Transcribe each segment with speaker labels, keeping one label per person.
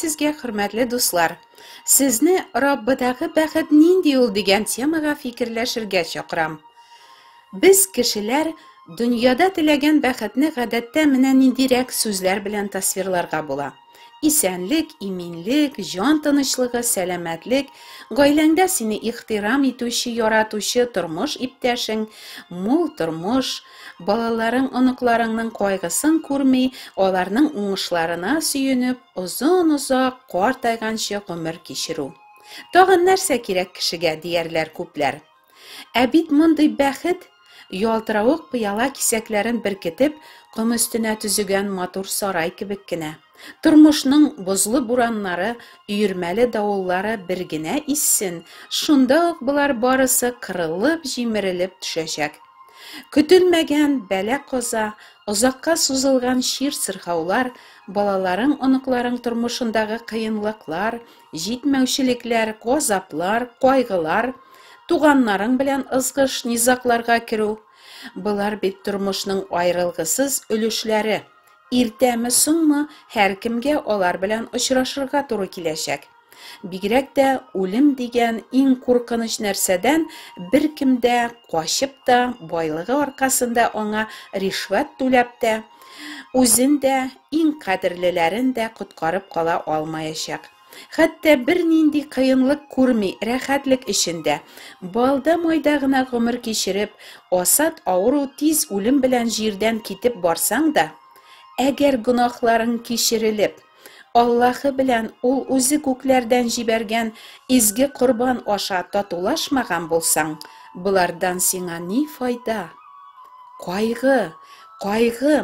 Speaker 1: сезгә, хөрмәтле дуслар! Сезне Раббыдагы бәхет нинди ул дигән темага фикерләшергә чакырам. Без, кешеләр, дөньяда теләгән бәхетне гадәттә менә ниндирәк сүзләр белән тасвирларга була. Исәнлек, иминлек, җан тынычлыгы, сәламәтлек, гаиләңдә сине ихтирам итүче, яратучы тормыш иптәшең, мул тормыш, балаларың, оныкларыңның кайгысын күрми, аларның уңышларына сөенеп, озын-озак картайганчы гомер кичерү. Тагын нәрсә кирәк кешегә, диярләр күпләр. Ә бит мондый бәхет, ялтыравык пыяла кисәкләрен беркетеп, ком өстенә төзегән матур сарай кебек кенә. Тормышның бозлы бураннары, өермәле давыллары бер генә иссен, шунда ук болар барысы кырылып-җимерелеп төшәчәк. Көтелмәгән бәла-каза, озакка сузылган чир-сырхаулар, балаларың, оныкларың тормышындагы кыенлыклар, Җитмәүчелекләр, газаплар, кайгылар, туганнарың белән ызгыш, низагларга керү, болар бит тормышның аерылгысыз өлешләре. Иртәме-соңмы һәркемгә алар белән очрашырга туры киләчәк. Бигрәк тә үлем дигән иң куркыныч нәрсәдән беркем дә качып та, байлыгы аркасында аңа ришвәт түләп тә, үзен дә, иң кадерлеләрен дә коткарып кала алмаячак. Хәтта бернинди кыенлык күрми, рәхәтлек эчендә, балда-майда гына гомер кичереп, асат авыру тиз үлем белән җирдән китеп барсаң да, әгәр гөнаһларың кичерелеп, Аллаһы белән Ул үзе күкләрдән җибәргән изге корбан аша татулашмаган булсаң, болардан сиңа ни файда? Кайгы, кайгы,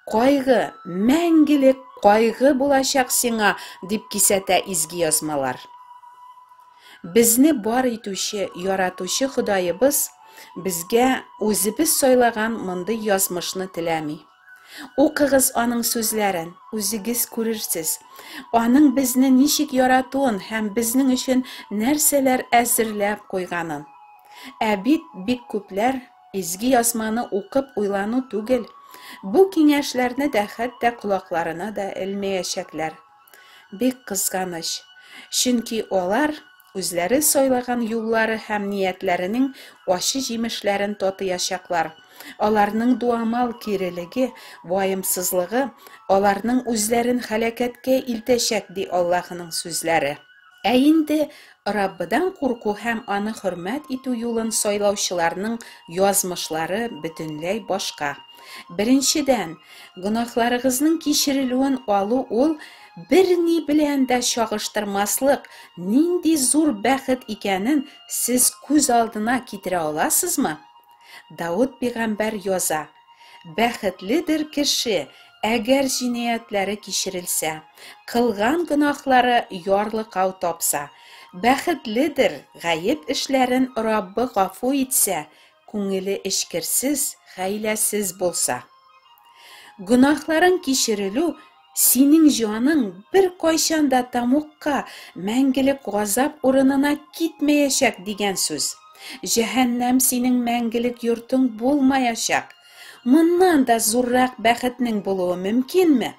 Speaker 1: Кайгы, мәңгелек кайгы булачак сиңа, дип кисәтә Изге Язмалар. Безне бар итүче, яратучы Ходаебыз безгә үзебез сайлаган мондый язмышны теләми. Укыгыз аның сүзләрен, үзегез күрерсез. Аның безне ничек яратуын һәм безнең өчен нәрсәләр әзерләп куйганын. Ә бит бик күпләр Изге Язманы укып уйлану түгел, бу киңәшләрне дә хәтта колакларына да элмәячәкләр. Бик кызганыч, чөнки алар үзләре сайлаган юллары һәм ниятләренең ачы җимешләрен татыячаклар. Аларның дуамал кирелеге, ваемсызлыгы аларның үзләрен һәлакәткә илтәчәк, ди Аллаһының сүзләре. Ә инде Раббыдан курку һәм аны хөрмәт итү юлын сайлаучыларның язмышлары бөтенләй башка. Беренчедән, гөнаһларыгызның кичерелүен алу ул берни белән дә чагыштырмаслык нинди зур бәхет икәнен сез күз алдына китерә аласызмы? Давыт пигамбәр яза, Бәхетледер кеше, әгәр җинаятьләре кичерелсә, кылган гөнаһлары ярлыкау тапса. Бәхетледер, гаеп эшләрен Раббы гафу итсә, күңеле эчкерсез, хәйләсез булса. Гөнаһларың кичерелү Синең җаның беркайчан да тәмугка, мәңгелек газап урынына китмәячәк дигән сүз. Җәһәннәм синең мәңгелек йортың булмаячак. Моннан да зуррак бәхетнең булуы мөмкинме?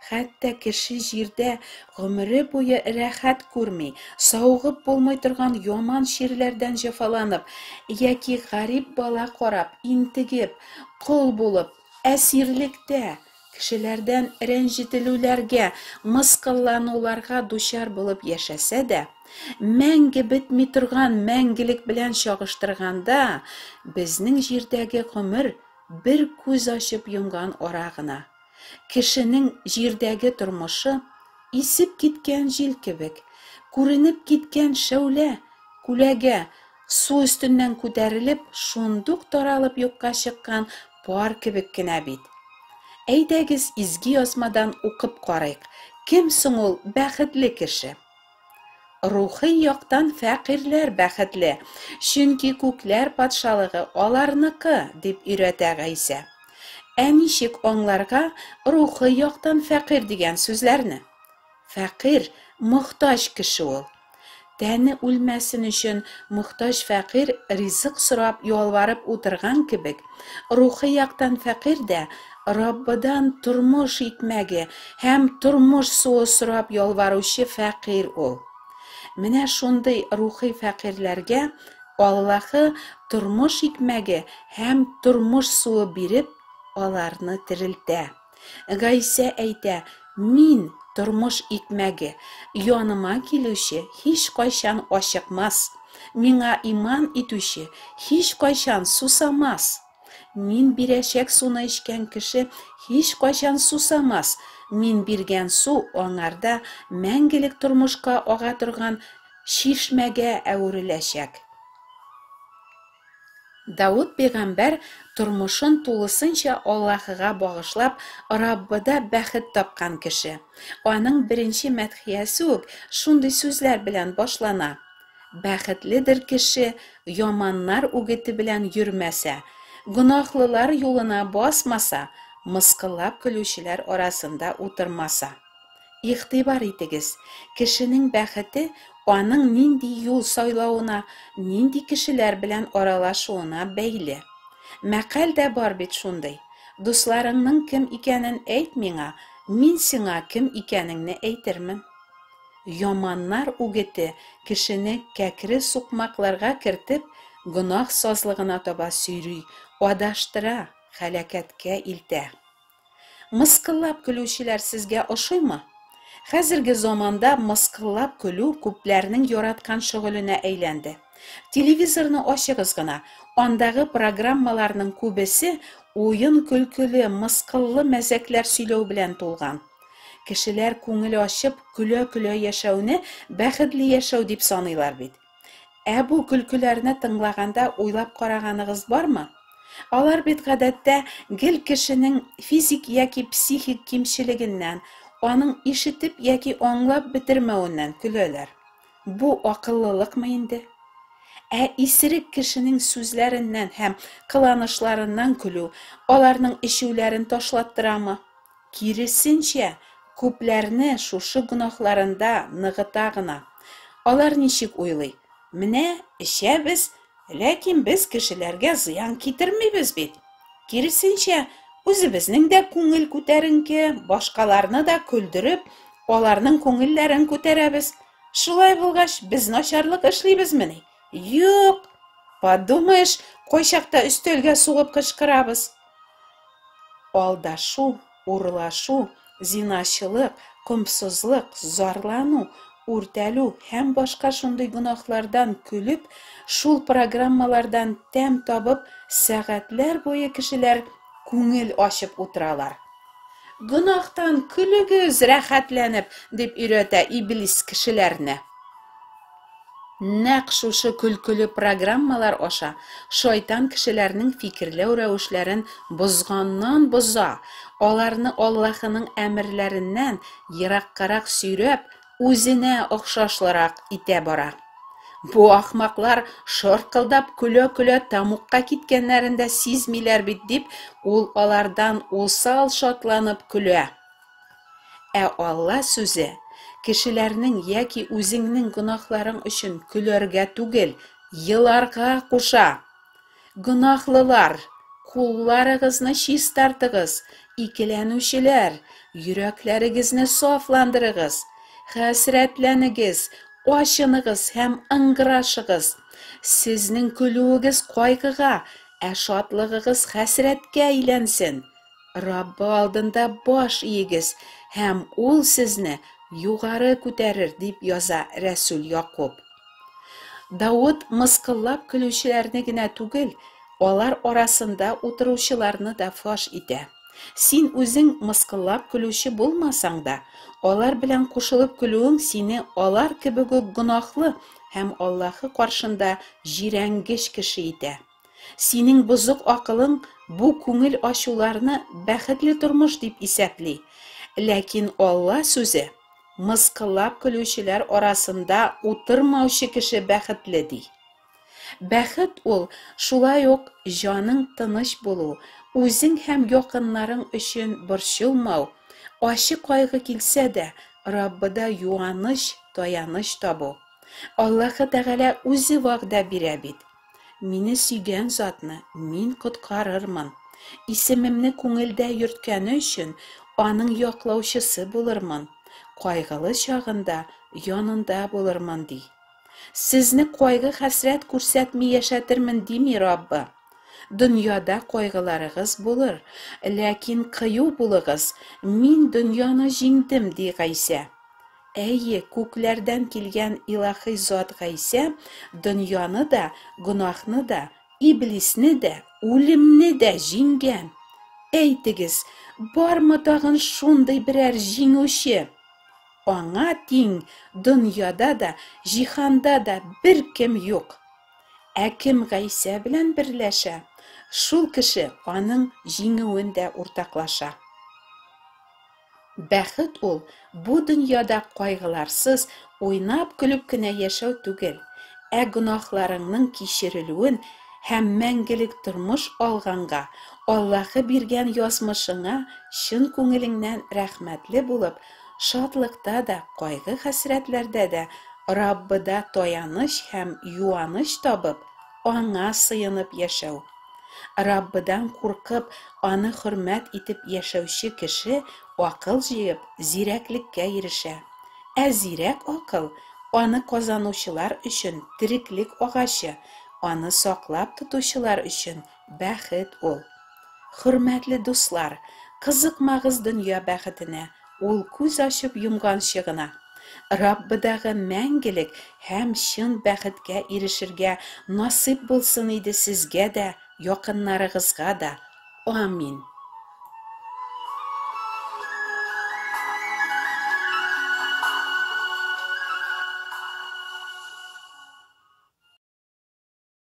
Speaker 1: Хәтта кеше җирдә гомере буе рәхәт күрми, савыгып булмый торган яман чирләрдән җәфаланып яки гарип бала карап, интегеп, кол булып, әсирлектә, кешеләрдән рәнҗетелүләргә, мыскыллануларга дучар булып яшәсә дә, мәңге бетми торган мәңгелек белән чагыштырганда, безнең җирдәге гомер бер күз ачып йомган ара гына. Кешенең җирдәге тормышы исеп киткән җил кебек, күренеп киткән шәүлә, күләгә, су өстеннән күтәрелеп, шундук таралып юкка чыккан пар кебек кенә бит. Әйдәгез, Изге Язмадан укып карыйк, кем соң ул бәхетле кеше? Рухи яктан фәкыйрьләр бәхетле, чөнки күкләр патшалыгы аларныкы, дип өйрәтә Гайсә. Ә ничек аңларга рухи яктан фәкыйрь дигән сүзләрне? Фәкыйрь, мохтаҗ кеше ул. Тәне үлмәсен өчен мохтаҗ фәкыйрь ризык сорап ялварып утырган кебек, рухи яктан фәкыйрь дә Раббыдан тормыш икмәге һәм тормыш суы сорап ялваручы фәкыйрь ул. Менә шундый рухи фәкыйрьләргә Аллаһы тормыш икмәге һәм тормыш суы биреп, аларны терелтә. Гайсә әйтә, Мин, тормыш икмәге, яныма килүче һичкайчан ачыкмас, миңа иман итүче һичкайчан сусамас. Мин бирәчәк суны эчкән кеше һичкайчан сусамас, мин биргән су аңарда мәңгелек тормышка ага торган чишмәгә әвереләчәк. Давыт пәйгамбәр тормышын тулысынча Аллаһыга багышлап, Раббыда бәхет тапкан кеше. Аның беренче мәдхиясе үк шундый сүзләр белән башлана. Бәхетледер кеше яманнар үгете белән йөрмәсә, гөнаһлылар юлына басмаса, мыскыллап көлүчеләр арасында утырмаса. Игътибар итегез, кешенең бәхете аның нинди юл сайлавына, нинди кешеләр белән аралашуына бәйле. Мәкаль дә бар бит шундый, Дусларыңның кем икәнен әйт миңа, мин сиңа кем икәнеңне әйтермен. Яманнар үгете кешене кәкре сукмакларга кертеп, гөнаһ сазлыгына таба сөйри, адаштыра, һәлакәткә илтә. Мыскыллап көлүчеләр сезгә ошыймы? Хәзерге заманда мыскыллап көлү күпләрнең яраткан шөгыленә әйләнде. Телевизорны ачыгыз гына, андагы программаларның күбесе уен-көлкеле, мыскыллы мәзәкләр сөйләү белән тулган. Кешеләр күңел ачып, көлә-көлә яшәүне бәхетле яшәү дип саныйлар бит. Ә бу көлкеләрне тыңлаганда уйлап караганыгыз бармы? Алар бит гадәттә гел кешенең физик яки психик кимчелегеннән, аның ишетеп яки аңлап бетермәвеннән көләләр. Бу акыллылыкмы инде? Ә исерек кешенең сүзләреннән һәм кыланышларыннан көлү аларның эчүләрен ташлаттырамы? Киресенчә, күпләрне шушы гөнаһларында ныгыта гына. Алар ничек уйлый? Менә эчәбез, ләкин без кешеләргә зыян китермибез бит. Киресенчә, үзебезнең дә күңел күтәренке, башкаларны да көлдереп, аларның күңелләрен күтәрәбез. Шулай булгач, без начарлык эшлибезмени? Юк! Подумаешь, кайчакта өстәлгә сугып кычкырабыз. Алдашу, урлашу, зиначылык, комсызлык, зарлану, үртәлү һәм башка шундый гөнаһлардан көлеп, шул программалардан тәм табып, сәгатьләр буе кешеләр күңел ачып утыралар. Гөнаһтан көлегез рәхәтләнеп, дип өйрәтә иблис кешеләрне. Нәкъ шушы көлкеле программалар аша шайтан кешеләрнең фикерләү рәвешләрен бозганнан-боза, аларны Аллаһының әмерләреннән ераккарак сөйрәп, үзенә охшашлырак итә бара. Бу ахмаклар шаркылдап көлә-көлә тәмугка киткәннәрен дә сизмиләр бит, дип, ул алардан усал шатланып көлә. Ә Алла сүзе кешеләрнең яки үзеңнең гөнаһларың өчен көләргә түгел, еларга куша. Гөнаһлылар, кулларыгызны чистартыгыз, икеләнүчеләр, йөрәкләрегезне сафландырыгыз, хәсрәтләнегез, ачыныгыз һәм ыңгырашыгыз. Сезнең көлүегез кайгыга, ә шатлыгыгыз хәсрәткә әйләнсен. Раббы алдында баш иегез, һәм ул сезне югары күтәрер, дип яза рәсүл Якуб. Давыт мыскыллап көлүчеләрне генә түгел, алар арасында утыручыларны да фаш итә. Син үзең мыскыллап көлүче булмасаң да, алар белән кушылып көлүең сине алар кебек үк гөнаһлы һәм Аллаһы каршында җирәнгеч кеше итә. Синең бозык акылың бу күңел ачуларны бәхетле тормыш дип исәпли. Ләкин Алла сүзе, Мыскыллап көлүчеләр арасында утырмаучы кеше бәхетле, ди. Бәхет ул, шулай ук җаның тыныч булу, үзең һәм якыннарың өчен борчылмау, ачы кайгы килсә дә, Раббыда юаныч, таяныч табу. Аллаһы Тәгалә үзе вәгъдә бирә бит. Мине сөйгән затны мин коткарырмын. Исемемне күңелдә йөрткәне өчен аның яклаучысы булырмын, кайгылы чагында янында булырмын, ди. Сезне кайгы-хәсрәт күрсәтми яшәтермен дими Раббы. Дөньяда кайгыларыгыз булыр, ләкин кыю булыгыз, мин дөньяны җиңдем, ди Гайсә. Әйе, күкләрдән килгән илаһи зат Гайсә дөньяны да, гөнаһны да, иблисне дә, үлемне дә җиңгән. Әйтегез, бармы тагын шундый берәр җиңүче? Аңа тиң дөньяда да, җиһанда да беркем юк. Ә кем Гайсә белән берләшә, шул кеше аның җиңүен дә уртаклаша. Бәхет ул, бу дөньяда кайгыларсыз, уйнап-көлеп кенә яшәү түгел, ә гөнаһларыңның кичерелүен һәм мәңгелек тормыш алганга, Аллаһы биргән язмышыңа чын күңелеңнән рәхмәтле булып, шатлыкта да, кайгы-хәсрәтләрдә дә Раббыда таяныч һәм юаныч табып, Аңа сыенып яшәү. Раббыдан куркып, аны хөрмәт итеп яшәүче кеше акыл җыеп, зирәклеккә ирешә. Ә зирәк акыл, аны казанучылар өчен тереклек агачы, аны саклап тотучылар өчен бәхет ул. Хөрмәтле дуслар, кызыкмагыз дөнья бәхетенә, ул күз ачып йомганчы гына. Раббыдагы мәңгелек һәм чын бәхеткә ирешергә насыйп булсын иде сезгә дә, якыннарыгызга да. Амин.